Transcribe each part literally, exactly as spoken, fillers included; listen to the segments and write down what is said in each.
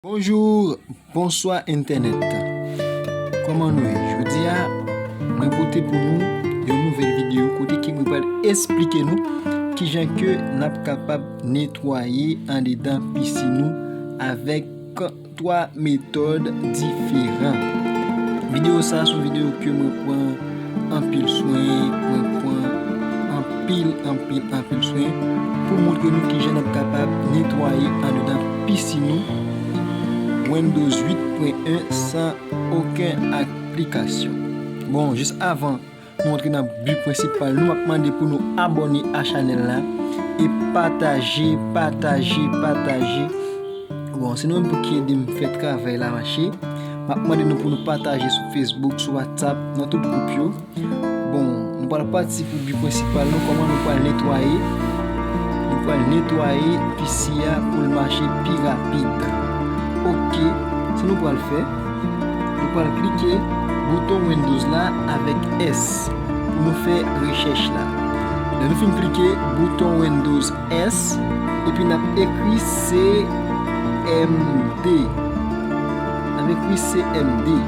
Bonjou, bonswa entènèt. Kòman nou ye? Jodi a, mwen pote pou nou yon nouvèl videyo kote ke mwen pral esplike nou kijan ke n ap kapab netwaye andedan pisin nou avèk twa metòd diferan. Videyo sa a se yon videyo ke mwen pran anpil swen, mwen pran anpil, anpil, anpil swen pou montre nou kijan n ap kapab netwaye andedan pisin nou Windows uit pwen en san okenn aplikasyon. Bon, jis avan nou antre nan bi prensipal nou, m ap mande pou nou abòne a chanèl la e pataje, pataje, pataje. Bon, se nou menm pou ki ede m fè travay la mache. M ap mande nou pou nou pataje sou Facebook, sou WhatsApp, nan tout gwoup yo. Bon, nou pral pati pou bi prensipal nou, kòman nou pral netwaye. Nou pral netwaye P C a pou l mache pi rapid. Oke, sa nou pral fè, nou pral klike bouton Windows la avèk S pou nou fè rechèch la. Lè nou fin klike bouton Windows S, epi n ap ekri C M D. N ap ekri C M D.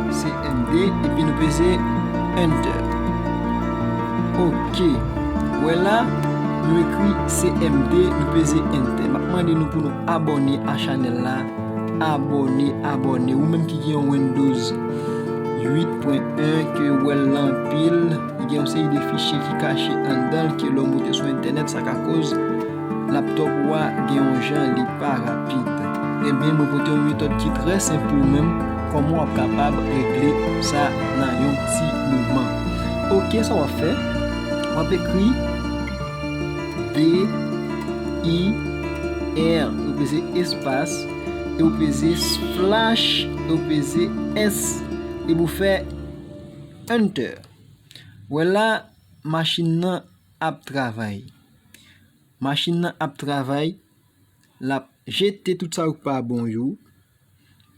C M D, epi nou peze Enter. Oke. Wè la, nou ekri C M D, nou peze Enter. M ap mande nou pou nou abòne a chanèl la. Abòne, abòne. Ou menm ki gen yon Windows uit pwen en, ke w wè l anpil, li gen yon seri de fichye ki kache anndan l, ke lè w moute sou entènèt, sa ka koz laptòp ou a gen yon jan li pa rapid. Ebyen, mwen pote yon metòd ki trè senp pou ou menm, kòman w ap kapab regle sa nan yon ti moman. Oke, sa w ap fè, w ap ekri D I R, ou peze espas, e ou peze slash, e ou peze S, e pou fè Enter. Wè la, machin nan ap travay. Machin nan ap travay, l ap jete tout sa yo k pa bon yo.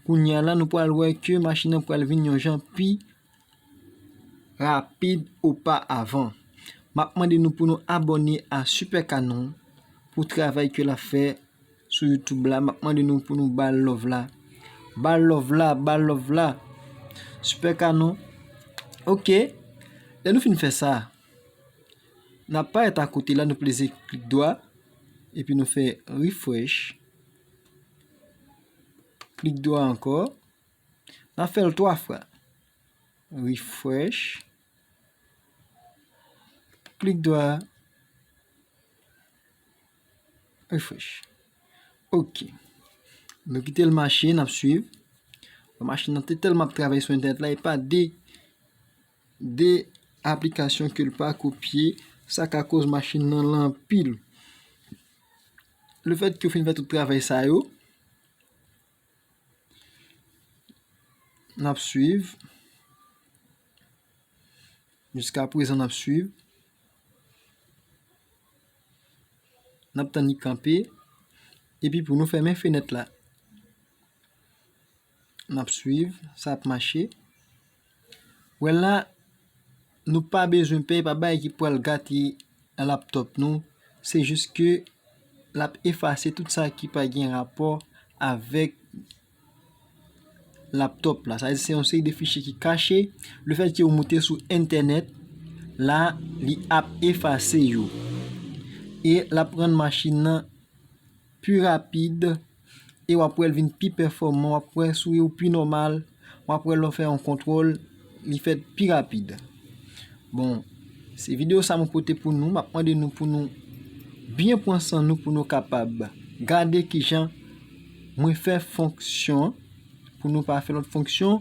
Kounye a la, nou pral wè ke machin nan pral vin yon jan pi rapid oparavan. M ap mande nou pou nou abòne a Super Canon pou travay ke l ap fè sou YouTube la. M ap mande nou pou nou ba l love la. Ba l love la, ba l love la. Super Canon. Oke. Lè nou fin fè sa, n ap parèt akote la, nou peze klik dwa, epi nou fè refresh. Klik dwa ankò. N ap fè l twa fwa. Refresh. Klik dwa. Refresh. Oke. Nou kite l mache, n ap swiv. Machin nan te tèlman ap travay sou entènèt la, e pa de, de aplikasyon ke l pa kopye, sa ka koz machin nan lan anpil. Lefètke w fin fè tout travay sa yo, n ap swiv. Jiskaprezan, n ap swiv. N ap tann li kanpe. Epi pou nou fèmen fenèt la. N ap swiv. Sa ap mache. Wè la, nou pa bezwen pè, pa bagay ki pral gate laptòp nou. Se jis ke l ap efase tout sa ki pa gen rapò avèk laptòp la. Sa vle di se yon seri de fichye ki kache. Lefètke ou moute sou entènèt, la, li ap efase yo. E l ap rann machin nan pi rapid e w ap wè l vin pi pèfòman, w ap wè souri w pi nòmal, w ap wè lè w fè yon kontwòl, li fèt pi rapid. Bon, se videyo sa mwen pote pou nou, m ap mande nou pou nou byen pran san nou pou nou kapab gade kijan mwen fè fonksyon, pou nou pa fè lòt fonksyon,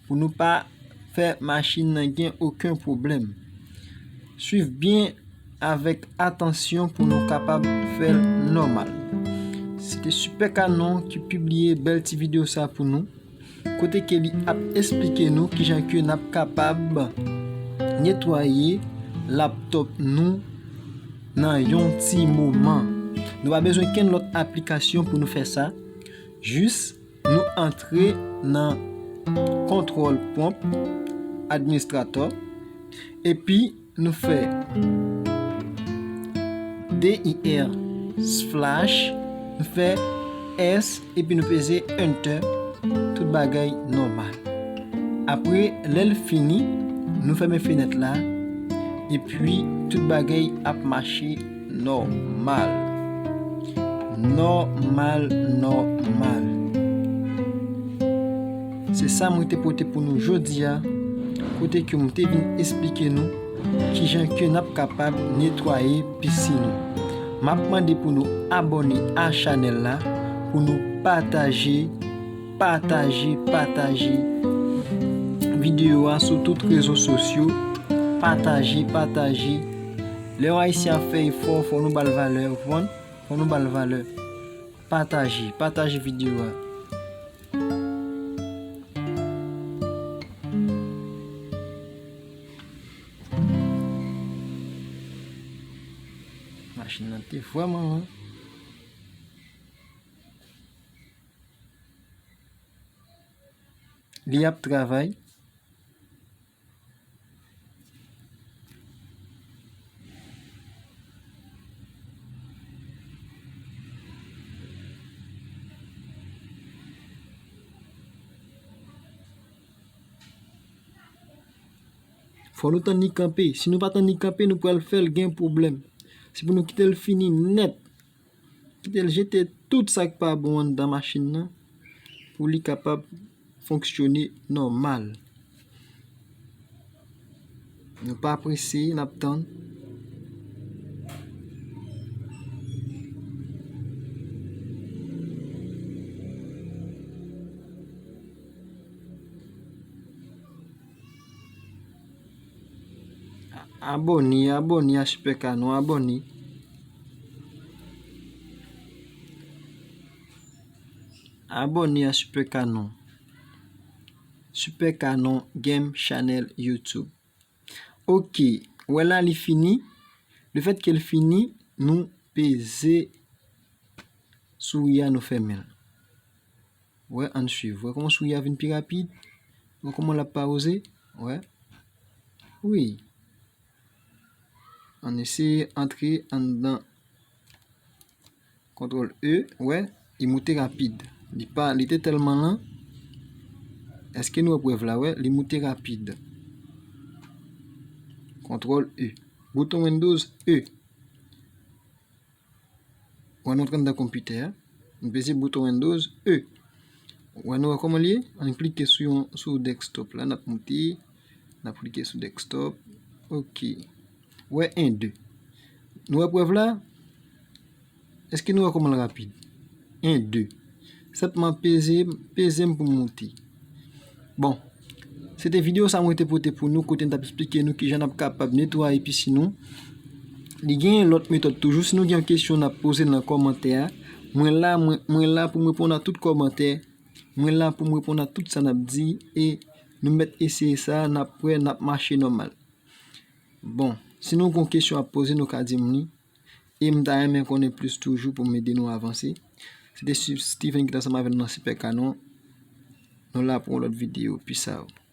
pou nou pa fè machin nan gen okenn pwoblèm. Swiv byen avèk atansyon pou nou kapab fè l nòmal. Se te Super Canon ki pibliye bèl ti videyo sa pou nou, kote ke li ap esplike nou kijan ke n ap kapab netwaye laptòp nou nan yon ti moman. Nou pa bezwen kenn lòt aplikasyon pou nou fè sa. Jis nou antre nan kontwòl pwonp administratè, epi nou fè D I R slash, nou fè S epi nou peze Enter, tout bagay nòmal. Apre, lè l fini, nou fèmen fenèt la, epi tout bagay ap mache nòmal. Nòmal, nòmal. Se sa mwen te pote pou nou jodi a, kote ke mwen te vin esplike nou kijan ke n ap kapab netwaye pisin nou. M ap mande pou nou abòne a chanèl la, pou nou pataje, pataje, pataje videyo a sou tout rezo sosyo. Pataje, pataje. Lè yon Ayisyen ap fè efò, fò nou ba l valè, w konprann? Fò nou ba l valè. Pataje, pataje videyo a. Machin nan te vrèman lwen. Li ap travay. Fò nou tann li kanpe. Si nou pa tann li kanpe, nou pral fè l gen pwoblèm. Se pou nou kite l fini nèt. Kite l jete tout sa k pa bon anndan machin nan pou li kapab fonksyone nòmal. Nou pa prese, n ap tann. Abòne, abòne a Super Canon, abòne. Abòne a Super Canon. Super Canon Game Channel YouTube. Ok, wè la li fini. Lefètke l fini, nou peze souri a, nou fèmen l. Wè, ann swiv. Wè kòman souri a vin pi rapid? Wè kòman l ap pawouze? Wè. Wi. Ann eseye antre anndan kontwòl E, wè, li moute rapid. Li pa, li te tèlman lan. Èske nou wè prèv la, wè, li moute rapid. Kontwòl E. Bouton Windows E. Wè, nou antre anndan konpitè a. Nou peze bouton Windows E. Wè, nou wè kòman li ye? Ann klike sou yon, sou desktop la, n ap moute. N ap klike sou desktop. Ok. Wè, en, de. Nou wè prèv la? Èske nou wè kòman l rapid? En, de. Senpman peze, peze m pou m moute. Bon, se te videyo sa mwen te pote pou nou, kote n t ap esplike nou kijan n ap kapab netwaye pisin nou. Li genyen lòt metòd toujou. Si nou gen yon kesyon, n ap poze l nan kòmantè a. Mwen la, mwen, mwen la pou m reponn a tout kòmantè. Mwen la pou m reponn a tout sa n ap di. E nou mèt eseye sa, n ap wè, n ap mache nòmal. Bon, si nou gen kesyon ap poze, nou ka di m li. E m ta renmen konnen plis toujou pou m ede nou avanse. Se te Steven ki t ansanm avè nou nan Super Canon. Nou la pou yon lòt videyo. Peace out.